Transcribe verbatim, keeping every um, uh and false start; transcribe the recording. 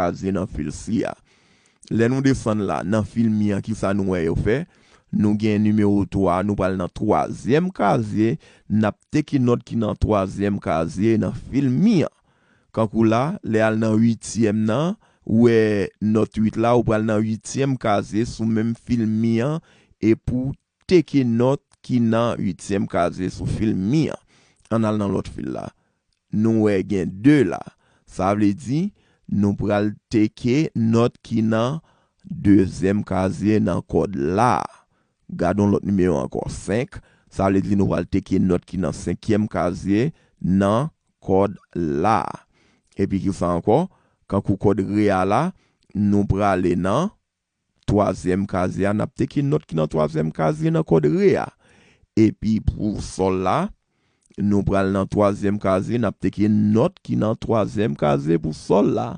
kazye nan fil C a. Lè nou desann la, nan fil mi an, kisa nou wè yo fè? Nou gen nimewo twa, nou pral nan twazyèm kazye, n ap teke nòt ki nan twazyèm kazye nan fil mi an. Kankou la, lè al nan uityèm nan, ou wè nòt uit la, ou pral nan uityèm kazye sou menm fil mi an, epi w teke nòt ki nan uityèm kazye sou fil mi an. Ann al nan lòt fil la. Nou wè gen de la. Sa vle di, nou pral teke nòt ki nan dezyèm kazye nan kòd la. Gade yon lòt nimewo ankò, senk. Sa vle di nou pral teke nòt ki nan senkyèm kazye nan kòd la. Epi kisa ankò? Kankou kòd re a la, nou prale nan twazyèm kazye a, n ap teke nòt ki nan twazyèm kazye nan kòd re a. Epi pou sòl la, nou pral nan twazyèm kazye, n ap teke nòt ki nan twazyèm kazye pou sòl la.